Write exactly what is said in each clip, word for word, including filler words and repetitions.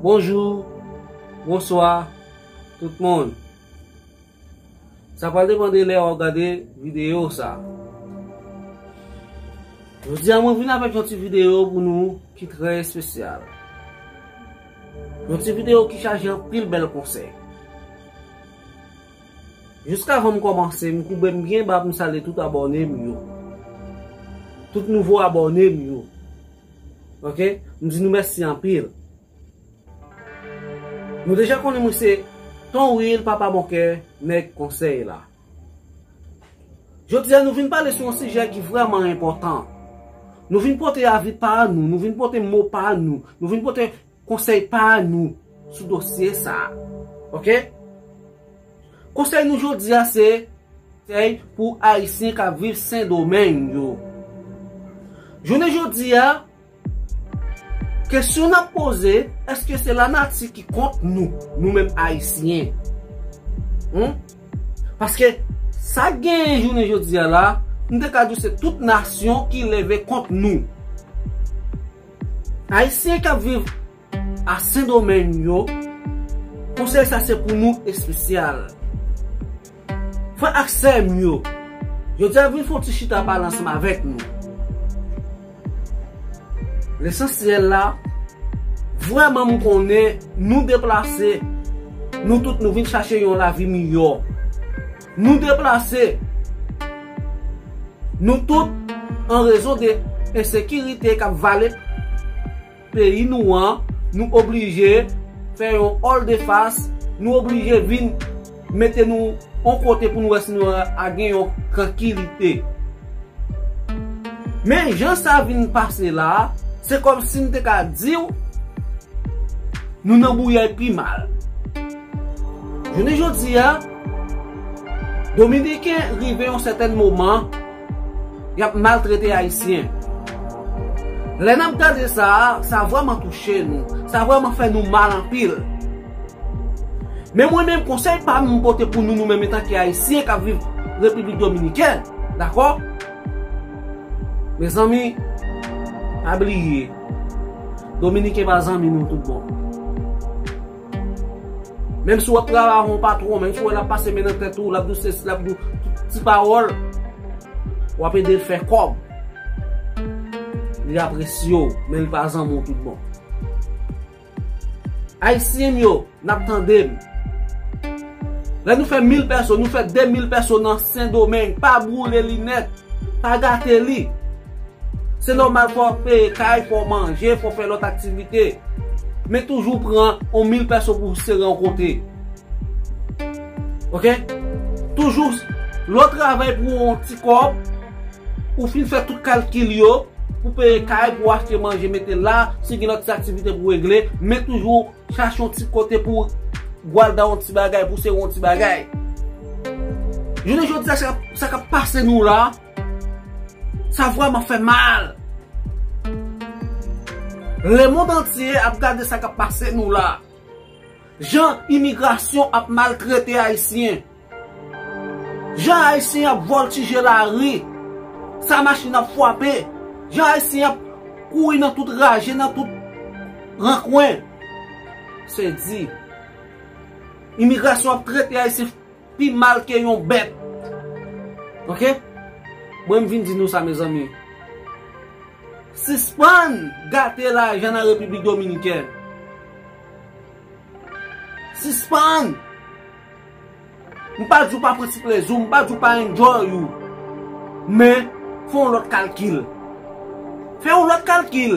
Bonjou, bonswa, tout moun. Sa pral depann de lè w ap gade videyo sa. Jodi a, mwen vin avèk yon ti videyo pou nou ki trè espesyal. Yon ti videyo ki chaje anpil bèl konsèy. Jiskavan m kòmanse, m koube m byen ba pou m salye tout abòne m yo. Tout nouvo abòne m yo. Oke? M di nou mèsi anpil. Nou deja konnen mwen se Ton Will, Papa Bon Kè, nèg konsèy la. Jodi a, nou vin pale sou yon sijè ki vrèman enpòtan. Nou vin pote avi pa nou, nou vin pote mo pa nou, nou vin pote konsèy pa nou sou dosye sa a. Oke? Konsèy nou jodi a se konsèy pou Ayisyen k ap viv Sendomeng yo. Jounen jodi a, kesyon n ap poze, èske se lanati ki kont nou, nou menm Ayisyen? Hmm? Paske sa k genyen jounen jodi a la, m te ka di w se tout nasyon ki leve kont nou. Ayisyen k ap viv a Sendomeng yo, konsèy sa se pou nou espesyal. Frè ak sè m yo, jodi a vin fè yon ti chita pale ansanm avèk nou. Lesansyèl la, vrèman m konnen nou deplase, nou tout nou vin chache yon lavi miyò. Nou deplase, nou tout an rezon de ensekirite k ap vale peyi nou an, nou oblije fè yon òl de fas, nou oblije vin mete nou yon kote pou nou wè si nou a gen yon trankilite. Men jan sa vin pase la, se kòmsi m te ka di w, nou nan bouyay pi mal. Jounen jodi a, Dominiken rive yon sètèn moman, y ap maltrete Ayisyen. Lè n ap gade sa, sa vrèman touche nou. Sa vrèman fè nou mal anpil. Men mwen menm, konsèy pa m m pote pou nou, nou menm antanke Ayisyen k ap viv Repiblik Dominikèn, dakò? Mezanmi, pa bliye, Dominiken pa zanmi nou tout bon. Menm si w ap travay avè yon patwon, menm si w wè l ap pase men nan tèt ou, l ap di w sesi, l ap di w tout ti pawòl, w ap ede l fè kòb. Li apresye w, men li pa zanmi w tout bon. Ayisyen m yo, n ap tande m. Lè nou fè mil pèso, nou fè de mil pèso nan Sendomeng, pa boule li nèt, pa gate li. Se nòmal fò w peye kay, fò w manje, fò w fè lòt aktivite. Men toujou pran yon mil pèso pou w sere yon kote. Oke? Toujou, lè w travay pou yon ti kòb, ou fin fè tout kalkil yo, pou peye kay, pou achte manje, mete la, si gen lòt ti aktivite pou regle, men toujou chache yon ti kote pou gwalda yon ti bagay, pou sere yon ti bagay. Jounen jodi a, sa, sa k ap pase nou la, sa vrèman fè mal. Lemonn antye ap gade sa k ap pase nou la. Jan imigrasyon ap maltrete Ayisyen. Jan Ayisyen ap vòltije lari. Sa machin ap frape. Jan Ayisyen ap kouri nan tout raje, nan tout rankwen. Se di, imigrasyon ap trete Ayisyen pi mal ke yon bèt. Oke? Mwen, m vin di nou sa, mezanmi. Sispann gate lajan nan Repiblik Dominikèn. Sispann! M pa di w pa pran ti plezi w, m pa di w pa enjoy ou. Men, fè yon lòt kalkil. Fè yon lòt kalkil.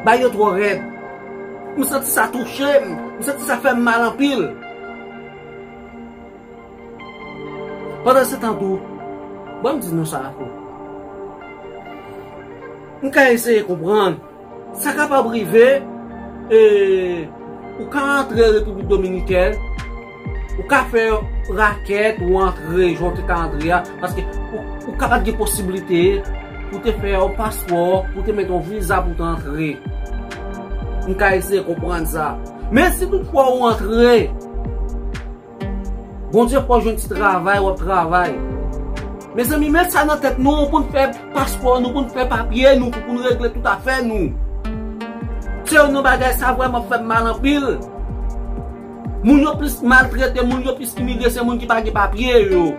Bagay yo twò rèd. M santi sa touche m. M santi sa fè m mal anpil. Pandan se tan tou, ban m di nou sa tou. M ka eseye konprann. Sa kapab rive, e, ou ka antre Repiblik Dominikèn, ou ka fè rakèt, ou antre, jan w te ka antre a, paske ou, ou ka pa t gen posiblite pou te fè yon paspò, pou te mete yon viza pou te antre. M ka eseye konprann sa. Men si toutfwa ou antre, Bondye fè w jwenn ti travay, w ap travay. Mezanmi, met sa nan tèt nou, pou n fè paspò nou, pou n fè papye nou, pou, pou n regle tout afè nou. Se youn nan bagay sa vrèman fè m mal anpil. Moun yo plis maltrete, moun yo plis imilye, se moun ki pa gen papye yo.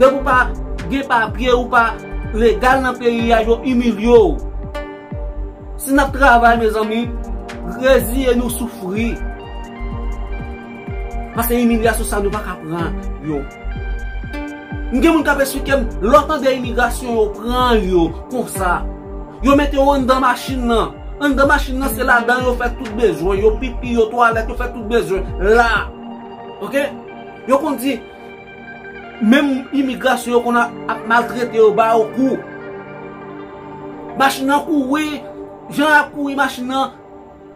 Depi w pa gen papye, ou pa legal nan peyi a, yo imilye w. Si n ap travay, mezanmi, reziye nou soufri. Paske imilyasyon sa nou pa ka pran yo. M gen moun k ap esplike m, lè w tande imigrasyon yo pran yo konsa, yo mete yo anndan machin nan. Anndan machin nan, se ladan yo fè tout bezwen, yo pipi, yo twalèt, yo fè tout bezwen la. Oke? Yo konn di, menm imigrasyon yo konn ap, ap maltrete yo, ba yo kou. Machin nan kouri, jan y ap kouri machin nan,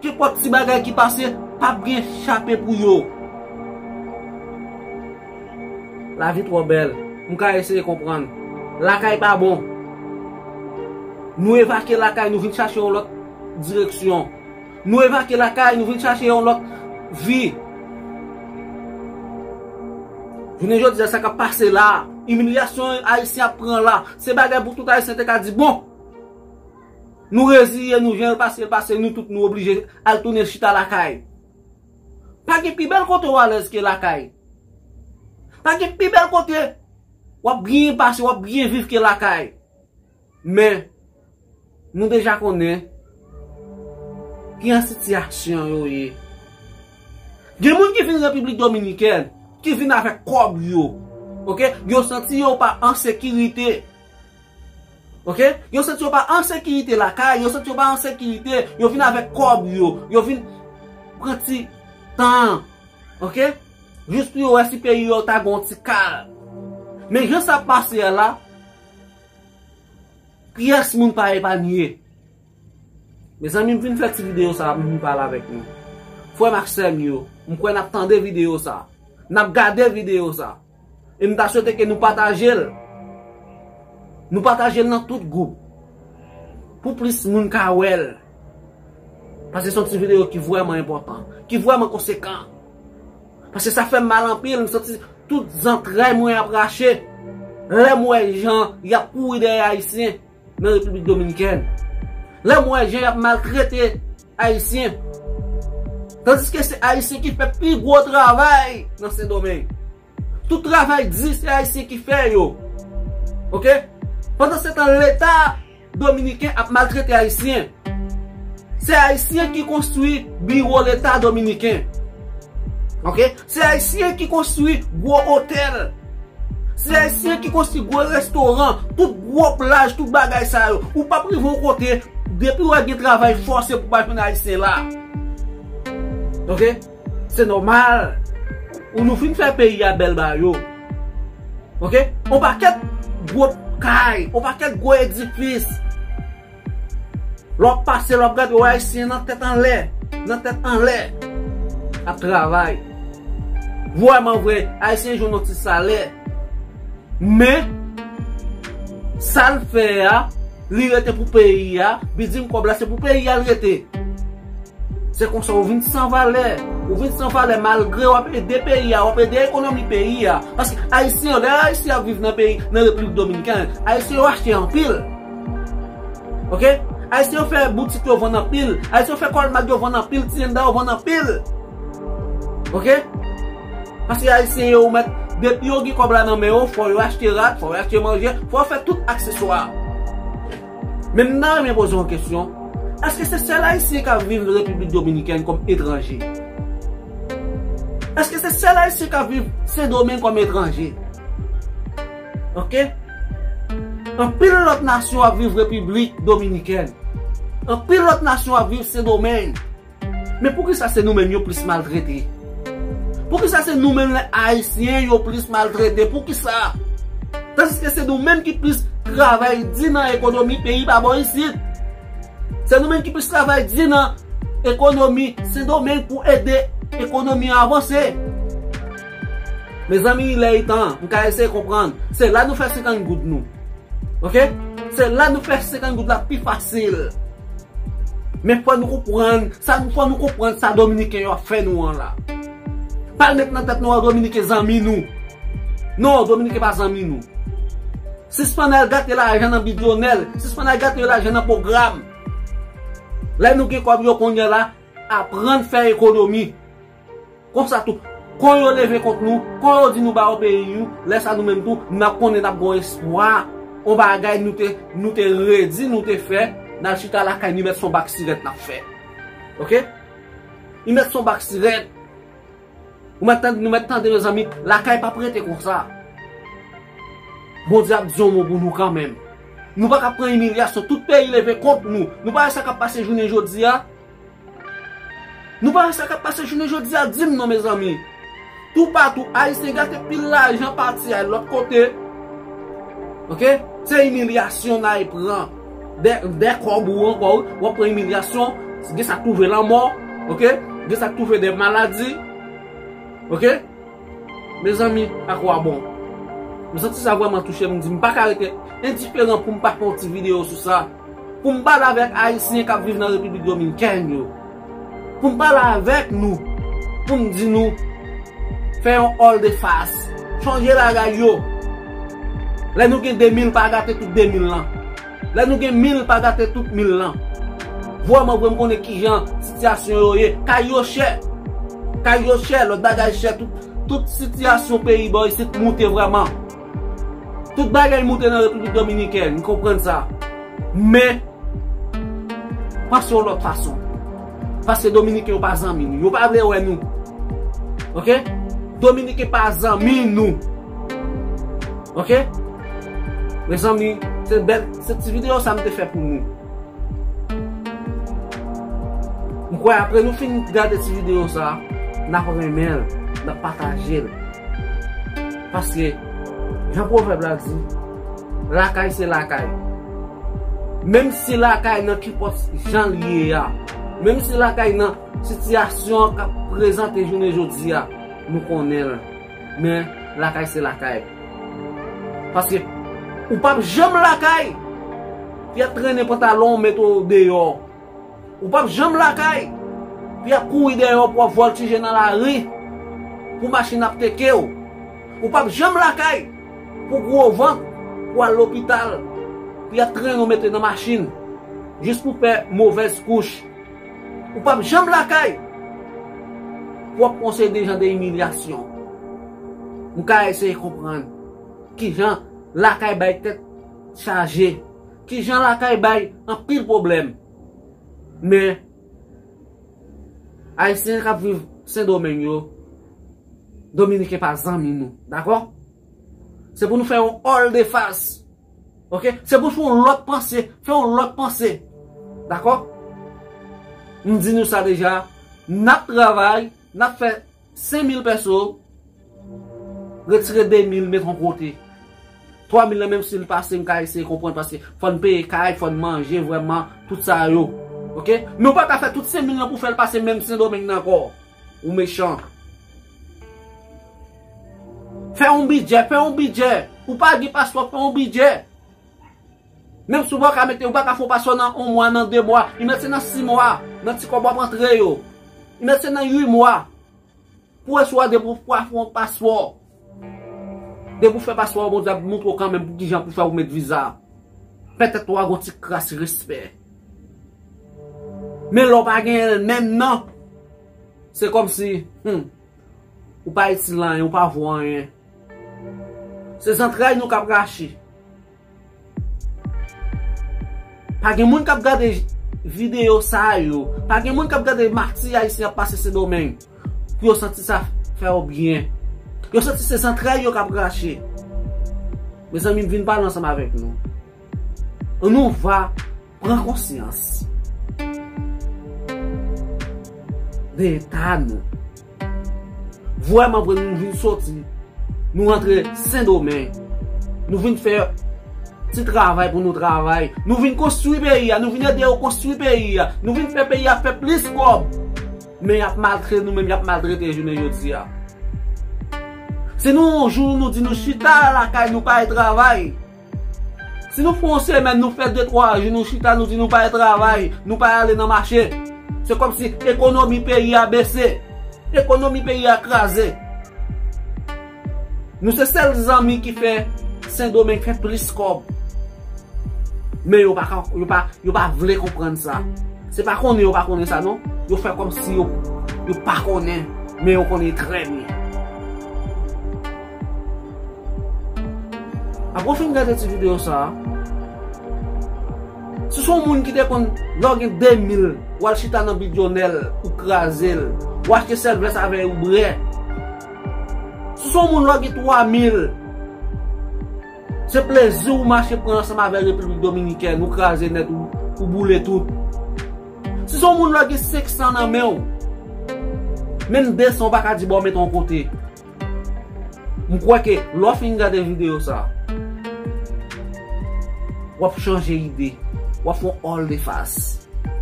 kenpòt ti bagay ki pase, p ap gen chape pou yo. Lavi twò bèl. M ka eseye konprann. Lakay pa bon. Nou evakye lakay, nou vin chache yon lòt direksyon. Nou evakye lakay, nou vin chache yon lòt vi. Jounen jodi a, sa k ap pase la, imilyasyon Ayisyen ap pran la, se bagay pou tout Ayisyen te ka di, bon, nou reziye nou, jan l pase, l pase, nou tout nou oblije al tounen chita lakay. Pa gen pi bèl kote w alèz ke lakay. Pa gen pi bèl kote w ap byen pase, w ap byen viv ke lakay. Men, nou deja konnen ki an sitiyasyon yo ye. Gen moun ki vin Repiblik Dominikèn, ki vin avèk kòb yo. Oke? Yo santi yo pa an sekirite. Oke? Yo santi yo pa an sekirite lakay, yo santi yo pa an sekirite, yo vin avèk kòb yo, yo vin pran ti tan, oke? Jis pou yo wè si peyi yo ta gon ti kal. Men jan sa ap pase a la, pyès moun pa epanye. Mezanmi, m vin fè ti videyo sa a, m vin pale avèk nou. Frè m ak sè m yo, m kwè n ap tande videyo sa a. N ap gade videyo sa a. E m ta swete ke nou pataje l. Nou pataje l nan tout gwoup. Pou plis moun ka wè l. Paske se yon ti videyo ki vrèman enpòtan, ki vrèman konsekan. Paske sa fè m mal anpil, m santi tout zantray mwen ap rache. Lè m wè jan y ap kouri dèyè Ayisyen nan Repiblik Dominikèn. Lè m wè jan y ap maltrete Ayisyen. Tandiske se Ayisyen ki fè pi gwo travay nan Sendomeng. Tout travay di, se Ayisyen ki fè yo. Oke? Pandansetan, Leta dominiken ap maltrete Ayisyen. Se Ayisyen ki konstwi biwo Leta dominiken. Oke? Se Ayisyen ki konstwi gwo otèl. Se Ayisyen ki konstwi gwo restoran, tout gwo plaj, tout bagay sa yo. Ou p ap rive yon kote, depi w gen travay fòse pou pa jwenn Ayisyen la. Oke? Se nòmal. Ou nou fin fè peyi a bèl ba yo. Oke? On pakèt gwo kay, on pakèt gwo edifis. Lè w ap pase, lè w ap gade, w wè Ayisyen nan tèt anlè, nan tèt anlè, ap travay. Vrèman vre, Ayisyen jwenn yon ti salè. Men, sa l fè a, li rete pou peyi a, bidjè kòb la, se pou peyi a l rete. Se konsa ou vin san valè. Ou vin san valè malgre w ap ede peyi a, w ap ede ekonomi peyi a. Paske Ayisyen yo, lè Ayisyen ap viv nan peyi, nan Repiblik Dominikèn, Ayisyen yo achte anpil. Oke? Ayisyen yo fè boutik yo vann anpil. Ayisyen yo fè kòlmad yo vann anpil, ti enda yo vann anpil. Oke? Paske Ayisyen yo, ou mèt, depi yo gen kòb la nan men yo, fò yo achte rad, fò yo achte manje, fò yo fè tout akseswa. Men m ta renmen poze yon kesyon. Èske se sèl Ayisyen k ap viv Repiblik Dominikèn kòm etranje? Èske se sèl Ayisyen k ap viv Sendomeng kòm etranje? Oke? Anpil lòt nasyon ap viv Repiblik Dominikèn. Anpil lòt nasyon ap viv Sendomeng. Men poukisa se nou menm yo plis maltrete? Poukisa se nou menm lè Ayisyen yo plis maltrete? Poukisa? Tandiske se nou menm ki plis travay di nan ekonomi peyi pa bò isit. Se nou menm ki plis travay di nan ekonomi Sendomeng pou ede ekonomi an avanse. Mezanmi, lè e tan, m ka eseye konprann. Se la nou fè senkant goud nou. Oke? Se la nou fè senkant goud la pi fasil. Men fò nou konprann, sa nou, fò nou konprann sa Dominiken yo ap fè nou an la. Pa al met nan tèt nou an Dominiken zanmi nou. Non, Dominiken pa zanmi nou. Sispann al gate lajan nan bidyonèl. Sispann al gate lajan nan pwogram. Lè nou gen kòb yo kounye a la, aprann fè ekonomi. Konsa tou, kon yo leve kont nou, kon yo di nou ba yo peyi nou, lè sa nou menm tou, n ap konnen n ap gen espwa. On bagay nou te, nou te redi, nou te fè, n al chita lakay nou, mèt son bak sirèt n ap fè. Oke? Li mèt son bak sirèt. Ou mèt tande, nou mèt tande, mezanmi, lakay p ap rete konsa. Bondye ap di yon mo pou nou kanmenm. Nou pa ka pran imilyasyon, tout peyi leve kont nou. Nou pa wè sa k ap pase jounen jodi a? Nou pa wè sa k ap pase jounen jodi a, di m non, mezanmi. Toupatou, Ayisyen gate pil lajan pati al lòt kote. Oke? Se imilyasyon n al pran. Dè, dè kòb ou ankò, wi. W ap pran imilyasyon, gen sa k twouve lanmò, oke? Gen sa k twouve dè maladi, oke? Mezanmi, a kwa bon? M santi sa vrèman touche m, m di m pa ka rete endiferan pou m pa fè yon ti videyo sou sa. Pou m pale avèk Ayisyen k ap viv nan Repiblik Dominikèn yo. Pou m pale avèk nou, pou m di nou, fè yon all de fas. Chanje bagay yo. Lè nou gen de mil, pa gate tout de mil lan. Lè nou gen mil, pa gate tout mil lan. Vrèman vre, m konnen kijan sitiyasyon yo ye. Kay yo chè. Kay yo chè, lòt bagay chè, tout, tout sitiyasyon peyi bò isit moute vrèman. Tout bagay moute nan Repiblik Dominikèn, m konprann sa. Men, panse yon lòt fason. Paske Dominiken yo pa zanmi nou. Yo pa vle wè nou. Oke? Dominiken pa zanmi nou. Oke? Mezanmi, se bèl, se ti videyo sa m te fè pou nou. M kwè apre nou fin gade ti videyo sa, n ap renmen l, n ap pataje l. Paske, jan pwovèb la di, lakay se lakay. Menm si lakay nan kinpòt jan l ye a, menm si lakay nan sitiyasyon k ap prezante jounen jodi a, nou konnen l. Men, lakay se lakay. Paske, ou p ap janm lakay pou y ap trennen pantalon w, mete w deyò. Ou p ap janm lakay pou y ap kouri dèyè w, pou w ap vòltije nan lari, pou machin ap teke w. Ou p ap janm lakay pou gwo vant, pou al lopital, pou y ap trennen w mete nan machin, jis pou fè movèz kouch. Ou p ap janm lakay pou w ap pran seri de jan de imilyasyon. M ka eseye konprann kijan lakay bay tèt chaje, kijan lakay bay anpil pwoblèm. Men, Ayisyen k ap viv Sendomeng yo, Dominiken pa zanmi nou, dakò? Se pou nou fè yon all de fas. Oke? Se pou fè yon lòt panse, fè yon lòt panse. Dakò? M di nou sa deja, n ap travay, n ap fè senk mil pèso, retire de mil, met yon kote. Twa mil lan, menm si l pase, m ka eseye konprann, paske fò n peye kay, fò n manje, vrèman, tout sa yo. Oke? Men w pa ka fè tout senk mil lan pou fè l pase menm Sendomeng nan ankò. Ou mechan. Fè yon bidjè, fè yon bidjè. Ou pa gen paspò, fè yon bidjè. Menm si w pa ka mete, ou pa ka fè yon paspò nan yon mwa, nan de mwa. Li mèt se nan sis mwa, nan ti kòb w ap antre yo. Li mèt se nan uit mwa. Pou wè si w a depi w pa fè yon paspò. Depi w fè paspò, Bondye ap montre w kanmenm pou kijan pou fè ou met viza. Petèt w a gon ti kras respè. Men lè w pa genyen l menm nan, se kòmsi, hmm, ou pa itil anyen, ou pa vo anyen. Se zantray nou k ap rache. Pa gen moun k ap gade videyo sa yo. Pa gen moun k ap gade mati Ayisyen ap pase Sendomeng pou yo santi sa fè yo byen. Yo santi se zantray yo k ap rache. Mezanmi, m vin pale ansanm avèk nou. Ann nou va pran konsyans de eta nou. Vrèman vre, nou vin soti, nou rantre Sendomeng. Nou vin fè ti travay pou nou travay. Nou vin konstwi peyi a, nou vin ede yo konstwi peyi a. Nou vin fè peyi a fè plis kòb. Men y ap maltrete nou menm, y ap maltrete jounen jodi a. Si nou, yon jou, nou di nou chita lakay nou pa al travay, si nou fè yon semèn, nou fè de twa jou, nou chita, nou di nou pa al travay, nou pa al ale nan mache, se kòmsi ekonomi peyi a bese, ekonomi peyi a kraze. Nou se sèl zanmi ki fè Sendomeng fè plis kòb. Men yo pa ka, yo pa, yo pa vle konprann sa. Se pa konnen yo pa konnen sa non. Yo fè kòmsi yo, yo pa konnen, men yo konnen trè byen. Apre w fin gade ti videyo sa a, si se yon moun ki te konn lè w gen de mil, w al chita nan bidyonè l, ou kraze l, w achte sèl vès avè yon brè. Si se yon moun lè w gen twa mil, se plezi w mache pran ansanm avè Repiblik Dominikèn, ou kraze nèt, ou, ou boule tout. Si se yon moun lè w gen senk san nan men w, menm de san w pa ka di bon w mete yon kote. M kwè ke lè w fin gade videyo sa, w ap chanje ide, w ap fè yon all de fas,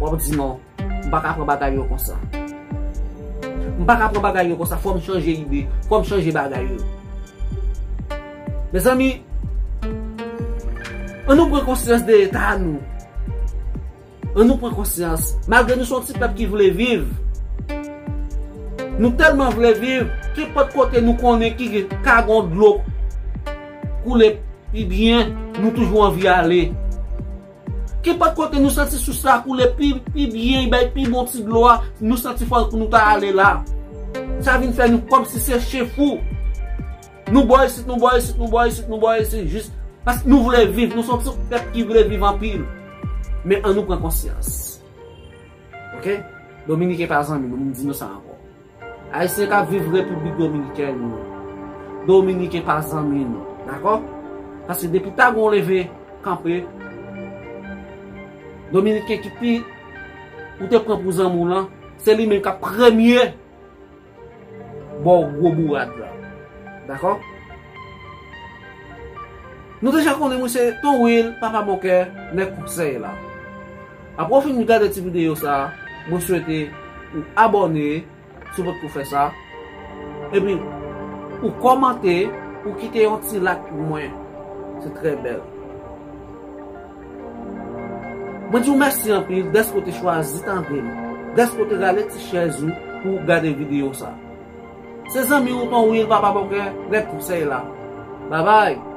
w ap di non, m pa ka pran bagay yo konsa. M pa ka pran bagay yo konsa, fò m chanje ide, fò m chanje bagay yo. Mezanmi, ann nou pran konsyans de eta nou. Ann nou pran konsyans. Malgre nou se yon ti pèp ki vle viv, nou tèlman vle viv, kenpòt kote nou konnen ki ka gen dlo koule pi byen, nou toujou anvi ale. Kenpòt kote nou santi sous la koule pi, pi byen, bay pi bon ti dlo a, nou santi fò pou nou ta ale la. Sa vin fè nou kòmsi se chen fou. Nou bò isit, nou bò isit, nou bò isit, nou bò isit, jis paske nou vle viv, nou se yon ti pèp ki vle viv anpil. Men ann nou pran konsyans. Oke? Dominiken pa zanmi nou, m di nou sa ankò. Ayisyen k ap viv Repiblik Dominikèn, Dominiken pa zanmi nou, dakò? Paske depi ta gon leve kanpe, Dominiken ki pi ou te pran pou zanmi w lan, se li menm k ap premye ba w gwo bourad la. Dakò? Nou deja konnen mwen se Ton Will, Papa Bon Kè, nèg konsèy la. Apre w fin gade ti videyo sa, mwen swete ou abòne, si w potko fè sa. Epi, ou kòmante, ou kite yon ti like pou mwen. Se trè bèl. Mwen di w mèsi anpil dèske w te chwazi tande m, dèske w te rale ti chèz ou pou w gade videyo sa. Se zanmi w Ton Will, Papa Bon Kè, nèg konsèy la. Babay!